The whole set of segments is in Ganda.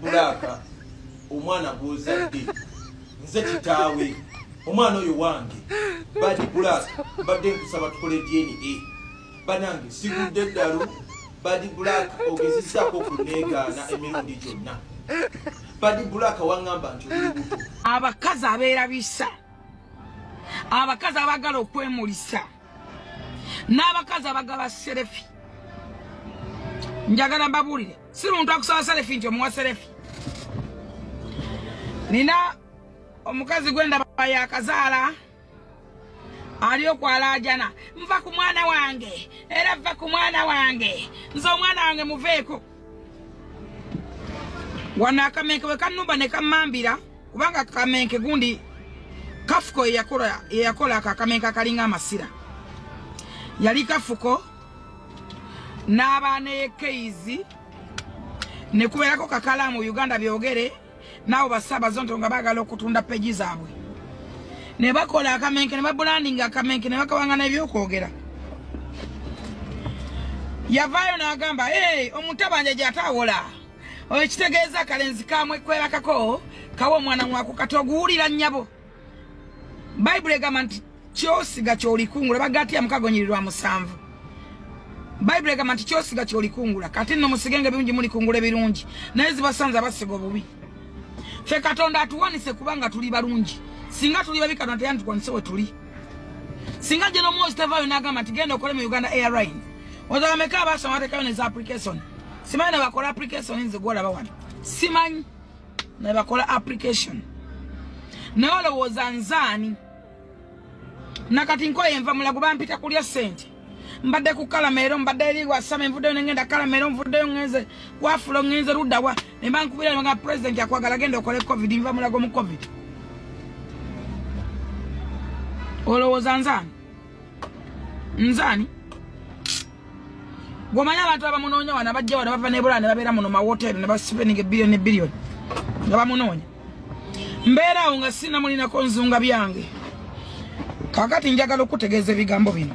Black omwana gw'ozadde nze kitaawe omwana oyo wange Bad Black mbadde nkusaba tukole DNA banange sigudde eddalu Bad Black ogezezzaako okuneegaana emirundi gyonna Bad Black waŋŋamba nti oli lubuto. Abakazi abeerabisa, abakazi abaagala okwemulisa, n'abakazi abagaba selfie. Njagala mbabuulire, si muntu akusaba selfie nti omuwa selfie. Nina omukazi gwendaba yakazaala ali okwalaajana, nva ku mwana wange, era nva ku mwana wange, nze omwana wange muveeko. Wano akamenke bwe kannumba ne kammambira, kubanga kamenke gundi Kafuko yeyakola akamenke akalinga amasira. Yali Kafuko n'abaana ekeizi ne kubeerako kakalaamu Uganda byogere n'abo bassaabazonto nga baagala okutunda peji zaabwe. Ne bakola akamenke ne babulandinga akamenke ne bakawanga n'ebyokwogera. Yavaayo n'agamba, hey, omutabanja gy'atawola. Oyo kitegeeza akalenzi kamwe kwebakako kawa omwana mwako kati oguwulira nnyabo. Bayibuli egamba nti ky'osiga ky'olikungula, Bagalatia 6:7. Bayibuli egamba nti ky'osiga ky'olikungula, kati nno musigenga ebirungi mulikungula ebirungi, naye zibasanze abasiga obubi. Ffe Katonda atuwanise kubanga tuli balungi. Singa tuli babi Katonda teyandituwanise we tuli. Singa General Moses tavaayo n'agamba nti genda okole mu Uganda Airlines. Oza bameka abasoma bateekayo ne za application. Simanyi ne bakola application nze gw'olaba wano. Simanyi ne bakola application. Naye olowooza nzaani? Nakati nkoye nva Mulago bampita kulya ssente. Mbadde ku Kalamero, mbadde eri Wasame, nvuddeyo ne ngenda Kalamero, nvuddeyo ngenze Wafulo, ngenze ludda wa. Ne bankubira ne bagamba president akwagala genda okole COVID, nva Mulago mu COVID. Olowooza nzaani? Nzaani? Gw'omanyi abantu abamunoonya wano abajja wano bava ne Bulaaya ne babeera muno mawoteri ne basipendinga ebbiliyoni ne biliyoni nga bamunoonya. Mbeera awo nga sinamulinako nzunga byange. Kaakati njagala okutegeeza ebigambo bino.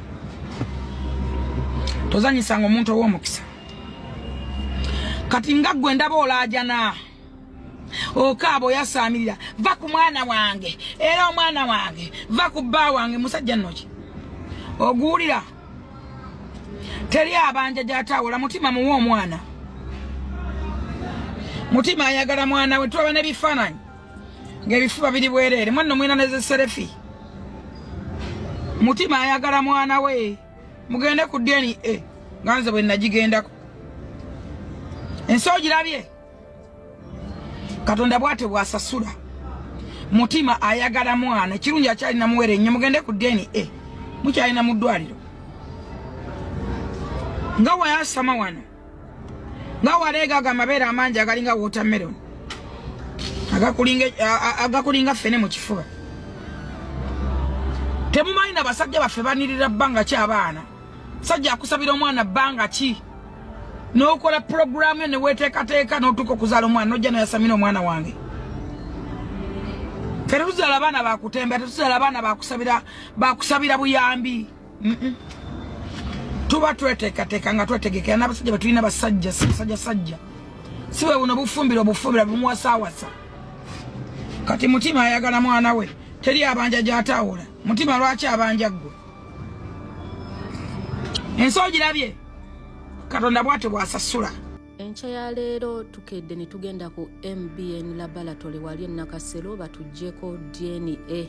Tozanyisanga omuntu ow'omukisa. Kati nga ggwe ndaba olaajana, okaaba oyasaamirira, va ku mwana wange, era omwana wange, va ku bba wange, musajja nno ki? Oguwulira? Teri abanja gy'atawola, mutima muwe omwana. Mutima ayagala mwana we, tulaba n'ebifaananyi ng'ebifuba biri bwereere, mwanno mulina ne zi selfie. Mutima ayagala mwana we, mugende ku DNA nga nze bwe nagigendako. Ensi ogirabye? Katonda bw'atyo bw'asasula. Mutima ayagala mwana, ekirungi akyalina muwere nnyo, mugende ku DNA, mukyalina mu ddwaliro. Nga wayasama wano, nga waleega ago amabeere amangi agalinga watermelon, agakulinga ffene mu kifuba. Temumanyi na basajja baffe banirira bbanga ki abaana. Sajja akusabira omwana bbanga ki? N'okola pulogulaamu yo ne weeteekateeka n'otuuka okuzaala omwana, n'ojja n'oyasamira omwana wange. Ffe tetuzaala abaana bakutemba, tetuzaala abaana bakusabira buyambi. Tuba tweteekateeka nga twetegekera n'abasajja betulina basajja, si basajja sajja. Si bwe buno bufumbiro obufumbira bumuwasaawasa. Kati Mutima ayagala mwana we, teri abanja gy'atawola. Mutima lwaki abanja ggwe? Ensi ogirabye? Katonda bw'atyo bw'asasula. Enkya ya leero tukedde ne tugenda ku MBN Laboratory wali e Nakasero batuggyeko DNA.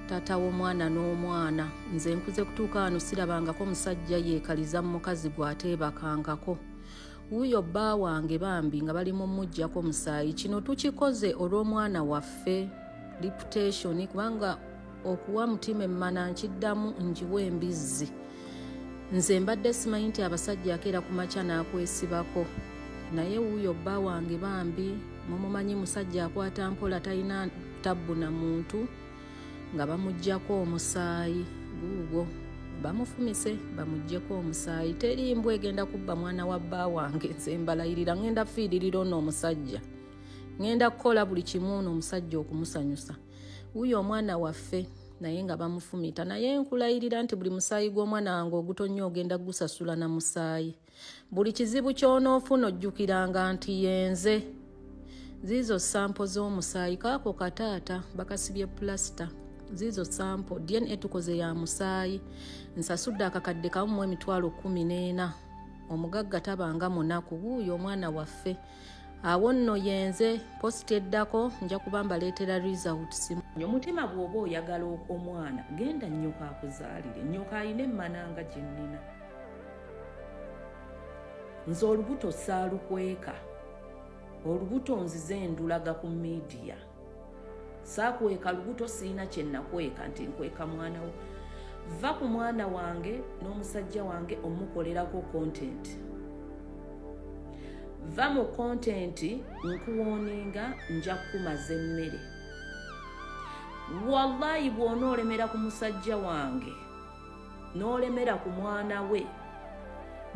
Taata w'omwana n'omwana. Nze nkuze kutuuka wano sirabangako musajja yeekaliza mu mukazi gw'ateebakangako. Wuuyo bba wange bambi nga bali mu muggyako musaayi. Kino tukikoze olw'omwana waffe reputation, kubanga okuwa Mutima emmana nkiddamu ngiwa embizzi. Nze mbadde simanyi nti abasajja akeera ku makya n'akwesibako. Naye wuuyo bba wange bambi mumumanyi musajja akwata mpola talina tabbu na muntu, nga bamuggyako omusaayi guugwo. Bamufumise bamuggyeko omusaayi. Teri mbwa egenda kubba mwana wa bba wange. Nze mbalayirira ngenda fiiririra ono omusajja. Ngenda kukola buli kimu ono omusajja okumusanyusa. Wuuyo omwana waffe naye nga bamufumita. Naye nkulayirira nti buli musaayi gw'omwana wange ogutonnya ogenda gusasula na musaayi. Buli kizibu ky'onoofuna ojjukiranga nti yenze. Ziizo sample z'omusaayi kaako kataata bakasibye plaster. Ziizo sample DNA tukoze ya musaayi. Nsasudde akakadde kamu 14,000. Omugagga tabanga munaku wuuyo omwana waffe. Awo nno yenze post eddako nja kuba mbaleetera results. Omutima bw'oba oyagala omwana genda nnyoko akuzaalire. Nnyoko ayina emmananga gye nnina. Nze olubuto saalukweka. Olubuto nzize ndulaga ku media. Saakweka lubuto sirina kye nakweka nti nkweka mwana wo. Va ku mwana wange n'omusajja wange omukolerako content. Va mu content nkuwoninga nja kukumaza emmere. Wallahi bw'onoolemera ku musajja wange n'olemera ku mwana we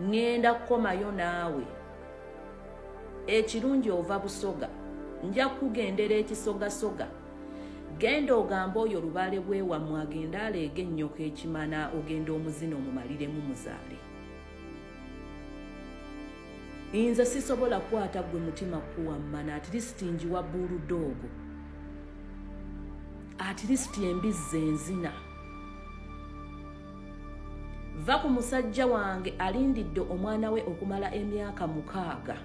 ŋŋenda kukomayo naawe. Ekirungi ova Busoga, nja kukugendera ekisogasoga. Genda ogamba oyo lubaale bwewammwe agende aleege ennyoko ekimana ogenda omuzina omumaliremu muzaale. Nze sisobola kukwata gwe mutima kuwammana, at least njiwa bulldog. At least embizzi enzina. Va ku musajja wange alindidde omwana we okumala emyaka 6.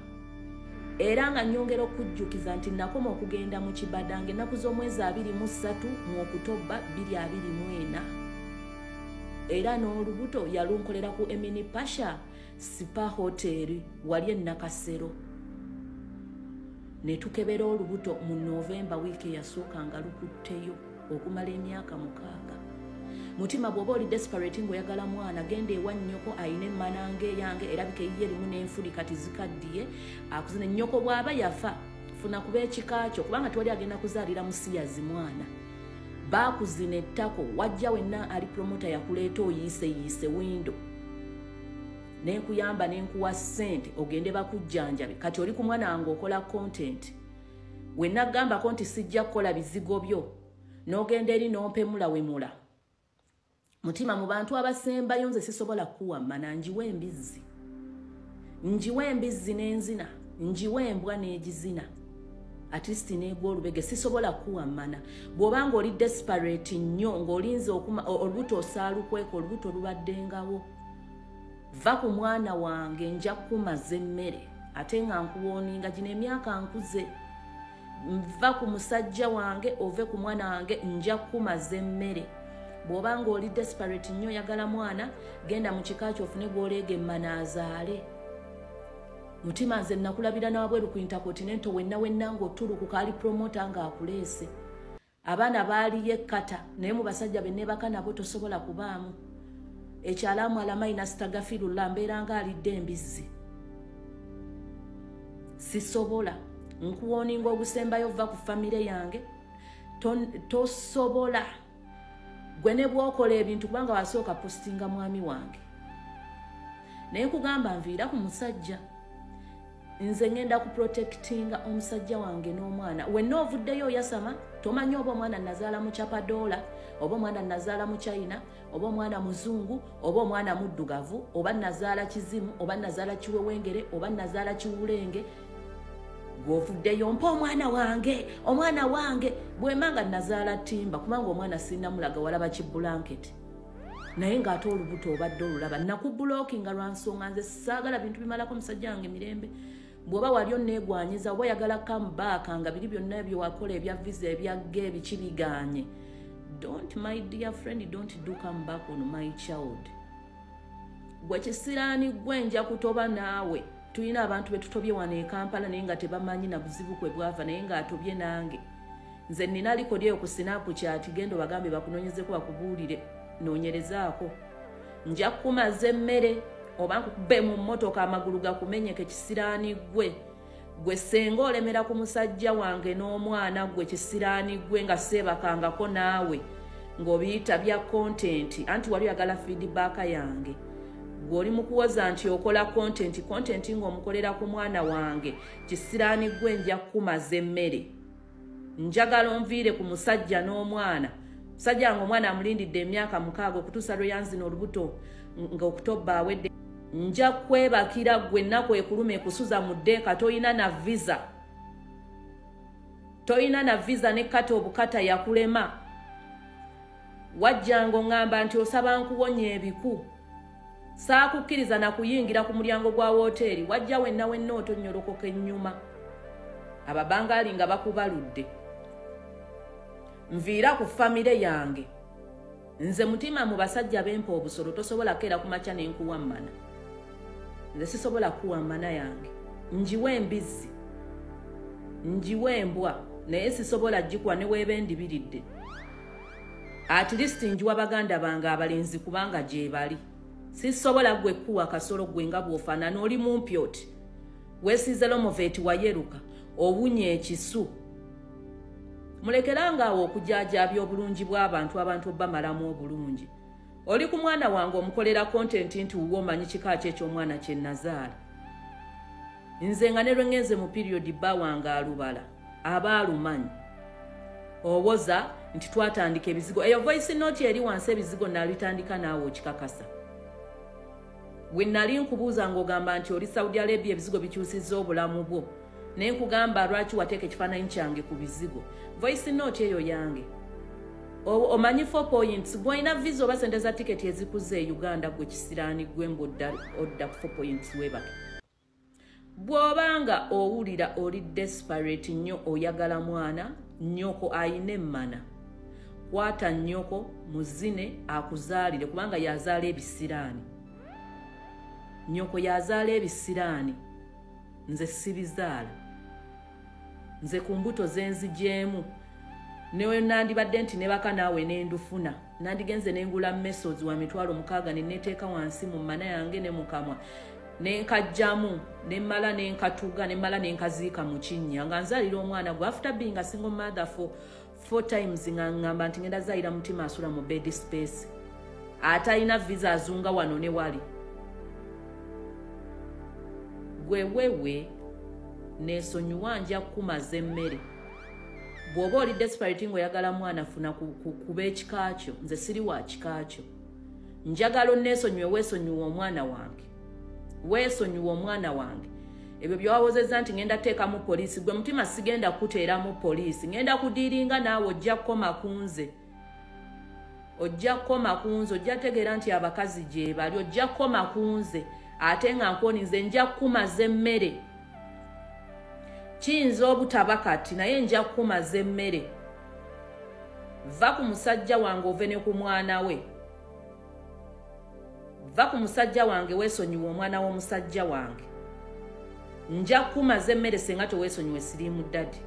Era nga nnyongera okujjukiza nti nakoma okugenda mu Kibadange ennaku z'omwezi 23 mu Okutoba 2024. Era n'olubuto yalunkolera ku Emini Pasha Spa Hotel wali e Nakasero. Ne tukebera olubuto mu Novemba wiiki eyasooka nga lukutteyo okumala emyaka 6. Mutima bw'oba oli desperate ng'oyagala mwana genda ewa nnyoko ayina emmananga eyange erabika eyiye erimu n'enfuli kati zikaddiye akuzina. Nnyoko bw'aba yafa funa kuba ekika kyo kubanga tewali agenda kuzaalira musiyazi mwana. Baakuzina ettako wajja wenna ali promota yakuleeta oyiiseyiise windo nenkuyamba nenkuwa ssente ogende bakujjanjabe. Kati oli ku mwana wange okola content. Wenna gambako nti sijja kukola bizigo byo n'ogenda eri n'ompemula wemula. Mutima mu bantu abasembayo nze sisobola kuwammana, njiwa embizzi. Njiwa embizzi n'enzina, njiwa embwa n'egizina. At least n'egwa olubege sisobola kuwammana. Bw'oba ng'oli desperate nnyo ng'olinze olubuto osaalukweka olubuto lubaddengawo. Va ku mwana wange nja kukumaza emmere ate nga nkuwooninga gino emyaka nkuze. Va ku musajja wange ove ku mwana wange nja kukumaza emmere. Bw'oba ng'oli desperate nnyo oyagala mwana genda mu kika kyo ofune gw'oleega emmana azaale. Mutima nze nakulabira n'awabweru ku Intercontinental wenna wenna ng'otulukuka ali promoter ng'akuleese. Abaana baaliyo ekkata naye mu basajja be neebaka nabo tosobola kubaamu. Ekyalaamu alamayina sitagafirullah mbeera ng'alidde embizzi. Sisobola. Nkuwooninga ogusembayo vva ku famire yange. Tosobola. Gwe ne bw'okola ebintu kubanga wasooka postinga mwami wange. Naye nkugamba nviira ku musajja. Nze ngenda kuprotectinga omusajja wange n'omwana. Wenna ovuddeyo oyasama tomanyi oba omwana nazaala mu Chapadoola, oba omwana nazaala mu China, oba omwana muzungu, oba omwana muddugavu, oba nazaala kizimu, oba nazaala kiwewengere, oba nazaala kiwulenge. Gw'ovuddeyo mpa omwana wange, omwana wange. Bwemanga nazaala ttimba kubanga omwana sinnamulaga walaba kibulanketi. Naye ng'ate olubuto obadde olulaba. Nakubulokinga lwa nsonga nze saagala bintu bimalako musajja wange mirembe. Bw'oba wali onneegwanyiza oba oyagala comeback nga biri byonna bye wakola ebya visa ebya gay biki bigaanye. Don't, my dear friend, don't do come back on my child. Gwe kisiraani gwe nja kutoba naawe. Tulina abantu be tutobye wano e Kampala naye nga tebamanyi na buzibu kwe bwava naye ng'atobye nange. Nze nnina likodi eyo ku Snapchat genda obagambe bakunoonyezeko bakubuulire noonyerezaako. Nja kukumaza emmere oba nkukube mu mmotoka amagulu gakumenyeke kisiraani gwe. Gwe ssenga olemera ku musajja wange n'omwana gwe kisiraani gwe nga seebakangako naawe ng'obiyita bya content anti wali oyagala feedback yange. Gwe oli mu kuwoza nti okola content, content ng'omukolera ku mwana wange kisiraani gwe nja kukumaza emmere. Njagala onviire ku musajja n'omwana. Musajja wange omwana amulindidde emyaka 6 okutuusa lwe yanzina olubuto nga Okutoba awedde. Nja kwebakira gwe ennaku ekuluma ekusuza mu ddeeka toyina na visa. Toyina na visa ne kata obukata yakulema. Wajjango ngamba nti osaba nkuwonye ebiku. Saakukkiriza na kuyingira ku mulyango gwa woteeri. Wajja wenna wenna otonnyolokoka ennyuma. Ababangali nga bakubaludde. Nviira ku famire yange. Nze mutima mu basajja bempa obusolo tosobola keera ku makya ne nkuwa mmana. Nze sisobola kuwa mmana yange. Njiwe embizzi, njiwe embwa, naye sisobola gikuwa ne weeba endibiridde. At least njiwa baganda bange abalenzi kubanga gye bali. Sisobola gwe kuwa kasolo gwe nga bw'ofaanana, oli mumpi oti. Weesize lomoveti wayeruka, owunye ekisu. Mulekeranga awo okujaajabya obulungi bw'abantu, abantu bamalamu obulungi. Oli ku mwana wange omukolera content nti wuwo omanyi kika ki eky'omwana kye nazaala. Nze nga ne lwe ngenze mu period bba wange alubala, aba alumanyi. Owoza nti twatandika ebizigo. Eyo voice note eri wansi ebizigo nabitandika naawe okikakasa. Bwe nali nkubuuza ng'ogamba nti oli Saudi Arabia ebizigo bikyusizza obulamu bwo. Naye nkugamba lwaki wateeka ekifaananyi kyange ku bizigo. Voice note eyo yange. Omanyi 4 points. Gw'olina visa oba sente za tiketi ezikuza e Uganda gwe kisiraani gwe mbu odda ku 4 points weebake. Bw'obanga owulira oli desperate nnyo oyagala mwana, nnyoko ayina emmana. Kwata nnyoko muzine akuzaalire kubanga yazaala ebisiraani. Nnyoko yazaala ebisiraani. Nze sibizaala. Nze ku mbuto ze nzigyemu. Newe nandibadde nti nebaka naawe n'endufuna. Nandigenze ne ngula mesozi wa 600,000 ne neteeka wansi mu mmana yange ne mu kamwa. Ne nkajjamu, ne mmala ne nkatuga, ne mmala ne nkaziika mu kinnya. Nga nzaalira omwana gwe after being a single mother for 4 times nga ngamba nti ngenda zaalira mutima asula mu bed space. Atalina visa azunga wano ne wali. Gwe wewe neesonyiwa nja kukumaza emmere. Bw'oba oli desperate ng'oyagala mwana funa kuba ekika kyo. Nze siri wa kika kyo. Njagala onneesonyiwe, weesonyiwe omwana wange. Weesonyiwe omwana wange. Ebyo by'owozezza nti ngenda teekamu poliisi. Gwe mutima sigenda kuteeramu poliisi. Ngenda kudiiringa naawe ojja kukoma ku nze. Ojja kukoma ku nze. Ojja tegeera nti abakazi gye bali. Ojja kukoma ku nze. Ate nga nkuwoninze nja kukumaza emmere. Kiyinza obutaba kati naye nja kukumaza emmere. Va ku musajja wange ove ne ku mwana we. Va ku musajja wange weesonyiwe omwana w'omusajja wange. Nja kukumaza emmere singa teweesonyiwe siriimu ddadi.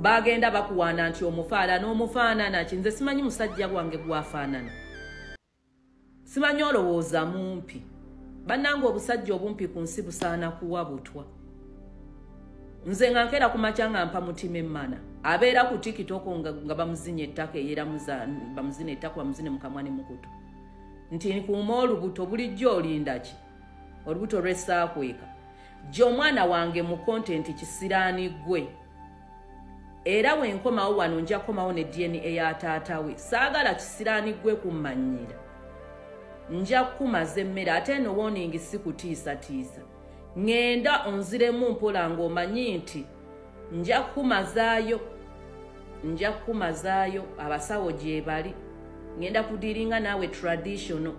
Bagenda bakuwaana nti omufaanana omufaanana ki? Nze simanyi musajja wange gwafaanana. Simanyi olowooza mumpi. Bannange obusajja obumpi ku nsi busaana kuwa butwa. Nze nga nkeera ku makya nga mpa mutima emmana. Abeera ku TikTok nga bamuzinya ettaka eyeramuza, bamuzina ettaka bamuzine mu kamwa ne mu kutu. Nti nkuuma olubuto bulijjo olinda ki? Olubuto lw'essaakweka. Gye omwana wange mu content kisiraani ggwe. Era we nkomawo wano nja kukomawo ne DNA ya taata we. Saagala kisiraani ggwe kummanyiira. Nja kukumaza emmere ate eno warning si kutiisatiisa. Ŋŋenda onziremu mpola ng'omanyi nti nja kukumazaayo. Nja kukumazaayo abasawo gye bali. Ŋŋenda kudiiringa naawe traditional,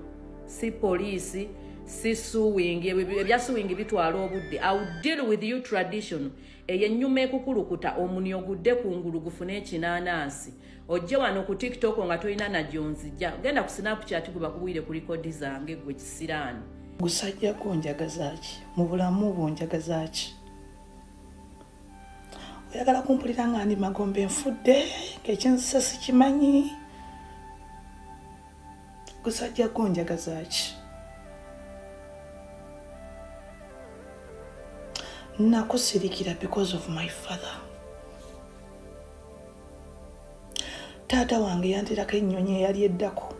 si poliisi, si suwingi. Ebya suwingi bitwala obudde. I will deal with you traditional. Eyo ennyuma ekukulukuta omunyo gudde kungulu gufune ekinaanansi. Ojje wano ku TikTok nga tolina na gy'onzijja. Genda ku Snapchat gwe bakubuulire ku likodi zange gwe kisiraani. Gusajja gwo njagaza ki? Mu bulamu bwo njagaza ki? Oyagala kumpulira nga ndi magombe nfudde, ng'ekinzisa sikimanyi. Gusajja gwo njagaza ki? Nakusirikira because of my father. Taata wange yantirako ennyonyi eyali eddako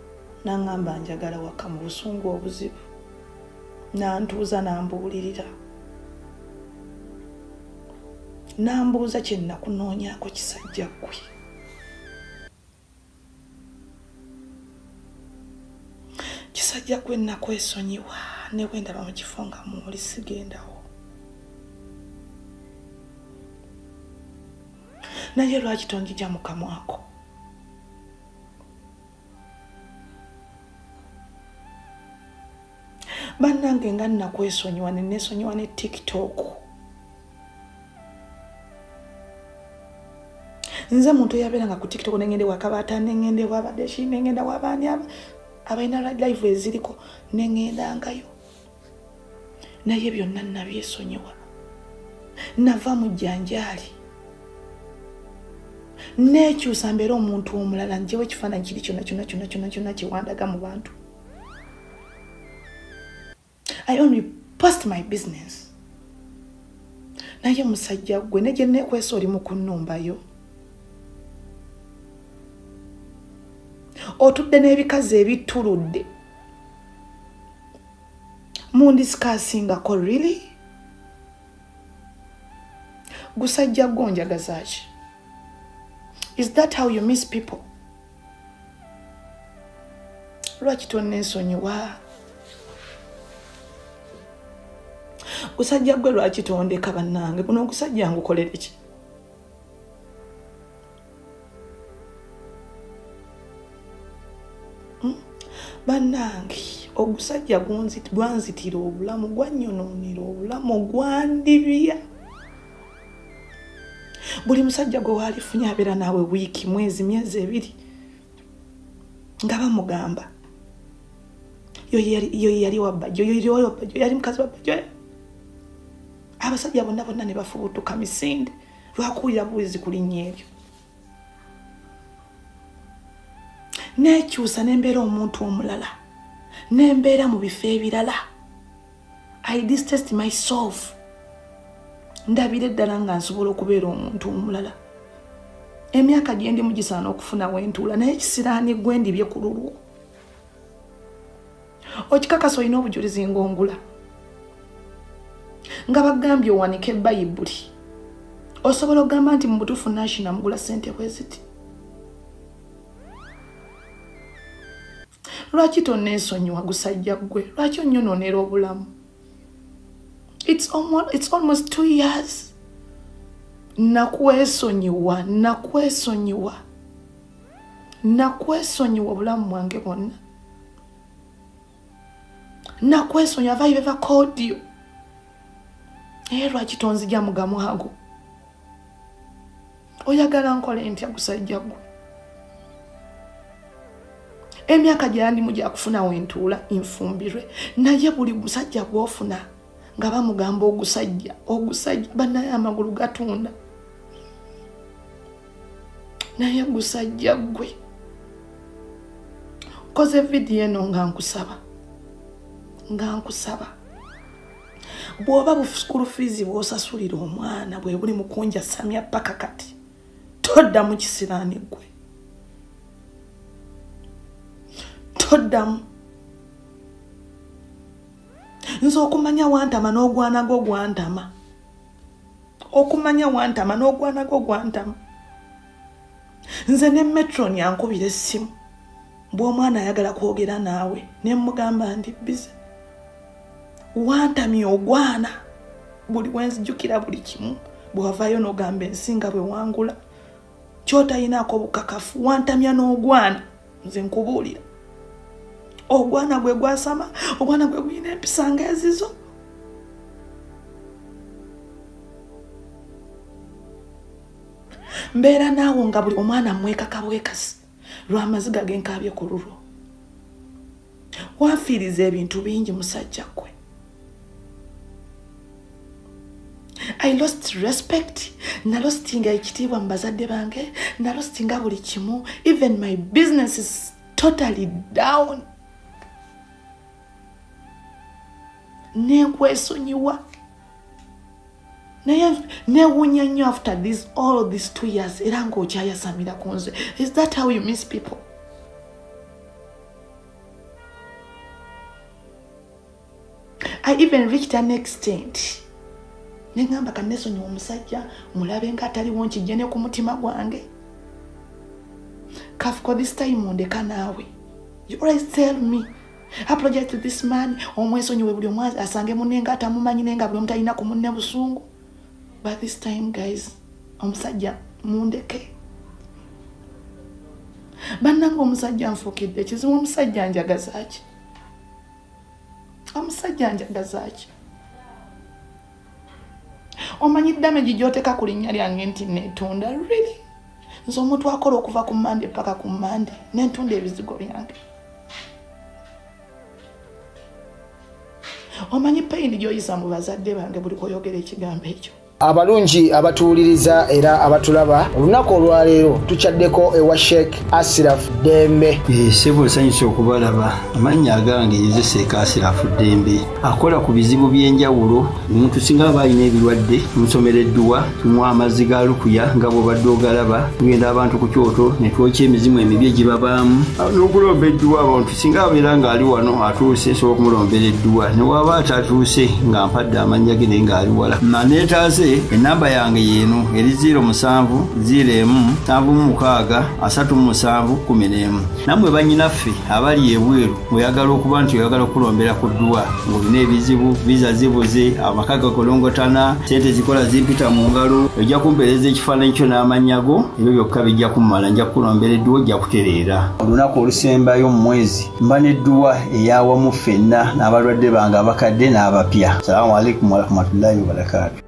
n'aŋŋamba njagala waka mu busungu obuzibu. Nantuuza n'ambuulirira. Nambuuza kye nakunoonyaako kisajja ggwe. Kisajja ggwe nakwesonyiwa ne bwe ndaba mu kifo nga mwoli sigendawo. Naye lwaki tonjija mu kamwako? Bannange nga nnakwesonyiwa ne neesonyiwa ne TikTok. Nze muntu eyabeeranga ku TikTok nengende wakabaata, nengende wabadeshi, nengenda wabaani abalina live eziriko nengendangayo. Naye byonna nabyesonyiwa. Nava mu jjanjaali. Neekyusa mbeera omuntu omulala, njewo ekifaananyi kiri kyonna kyonna kyonna kyonna kyonna kyewandaga mu bantu. I only post my business. Naye musajja gwe ne gye neekwesa oli mu kunnumbayo. Otudde n'ebikazi ebituludde. Mundisikaasingako really? Gusajja gwe onjagaza ki? Is that how you miss people? Lwaki tonneesonyiwa? Gusajja gwe lwaki tondeka bannange? Guno ogusajja ngukolere ki? Bannange ogusajja gwanzitira obulamu, gwannyonoonera obulamu, gwandibya. Buli musajja gwe waalifunye abeera naawe wiiki, mwezi, myezi ebiri nga bamugamba yoyo yali wabbajjo, yoyo yali wabbajjo, yali mukazi wabbajjo. Abasajja bonna bonna ne bafubutuka misinde lwakuwulira buwulizi ku linnya eryo. Neekyusa ne mbeera omuntu omulala, ne mbeera mu bifo ebirala. I distanced myself. Ndabira eddala nga nsobola okubeera omuntu omulala. Emyaka gye ndimu gisaana okufuna wentuula, naye ekisiraani gwe ndibye ku lulwo. Okikakasa olina obujulizi ng'ongula. Nga bagambye owanike Bayibuli. Osobola okugamba nti mu butuufu Nashi namugula ssente bwe ziti. Lwaki tonneesonyiwa gusajja ggwe? Lwaki onnyonoonera obulamu? It's almost 2 years. Nakwesonyiwa, nakwesonyiwa. Nakwesonyiwa obulamu bwange bwonna. Nakwesonyiwa, have I ever called you? Naye lwaki tonzija mu gamwago? Oyagala nkole ntya gusajja ggwe? Emyaka gyandimu gyakufuna wentuula nfumbirwe, naye buli musajja gw'ofuna nga bamugamba ogusajja, ogusajja, bannaye amagulu gatunda. Naye gusajja ggwe. Nkoze vidiyo eno nga nkusaba, nga nkusaba. Bw'oba bu school fees bw'osasulira omwana bwe buli mu kunjasamya paka kati, toddamu kisiraani ggwe. Toddamu. Nze okumanya wantama n'ogwana gwo gwantama. Okumanya wantama n'ogwana gwo gwantama. Nze ne Metron yankubira essimu. Bw'omwana ayagala kwogera naawe ne mmugamba ndi busy. Wantamye ogwana. Buli wenzijukira buli kimu. Bw'ovaayo n'ogamba ensi nga bwe wangula. Ky'otayinaako bukakafu. Wantamya n'ogwana. Nze nkubuulira. Ogwana gwe gwasama, ogwana gwe gulina empisa ng'ezizo. Mbeera naawo nga buli omwana mwekaka bwekasi lw'amaziga genkaabye ku lulwo. Wanfiiriza ebintu bingi musajja ggwe. I lost respect, nalostinga ekitiibwa mu bazadde bange, nalostinga buli kimu, even my business is totally down. Nenkwesonyiwa. Naye newuunya nnyo after this all these 2 years era ng'okyayasamira ku nze. Is that how you miss people? I even reached an extent. Nengamba kanesonyiwa omusajja mulabe nga ataliwo nkijje ne ku mutima gwange. Kafuko this time ondeka naawe. You always tell me, apologize to this man, omwesonyiwe buli omu asange munne nga atamumanyi naye nga buli omu talina ku munne busungu. But this time guys, omusajja Mundeke. Bannange omusajja nfuukidde ekizibu, omusajja njagaza ki? Omusajja njagaza ki? Omanyi damage gy'oteeka ku linnya lyange nti neetunda? Really? Nze omuntu akola okuva ku Mande paka ku Mande nentunda ebizigo byange. Omanyi pain gy'oyisa mu bazadde bange buli koyogera ekigambo ekyo. Abalungi abatuwuliriza era abatulaba, olunaku olwaleero tukyaddeko ewa Sheikh Asiraf Ddembe. Ssebo nsanyuse okubalaba. Amannya agange nze Sheikh Asiraf Ddembe, akola ku bizibu by'enjawulo. Omuntu singa aba alina ebirwadde tumusomera edduwa, tumuwa amazzi ga lukuya nga bw'obadde ogalaba, tugenda abantu ku kyoto ne twokya emizimu emibi egibabaamu n'okulomba edduwa. Abantu singa abeera ng'ali wano atuuse, nsobola okumulombera edduwa, ne waba atatuuse nga mpadde amannya ge naye ng'ali wala. Neetaase enamba yange yeeno eri 07 01 76 37 11. Nammwe bannyinaffe abali ebweru oyagala okuba nti oyagala okulombera ku dduwa ng'olina ebizibu, viza zibuze, amaka gakolongotana, sente zikola zimpita mu ngalo, ojja kumpeereza ekifaananyi kyo n'amannya go, ebyo byokka bijja kummala, nja kukulombera edduwa ojja kutereera. Olunaku olusembayo mu mwezi mba n'edduwa eyawamu ffenna n'abalwadde bange abakadde n'abapya. Salaamu alaikum warahmatullahi wabarakaatu.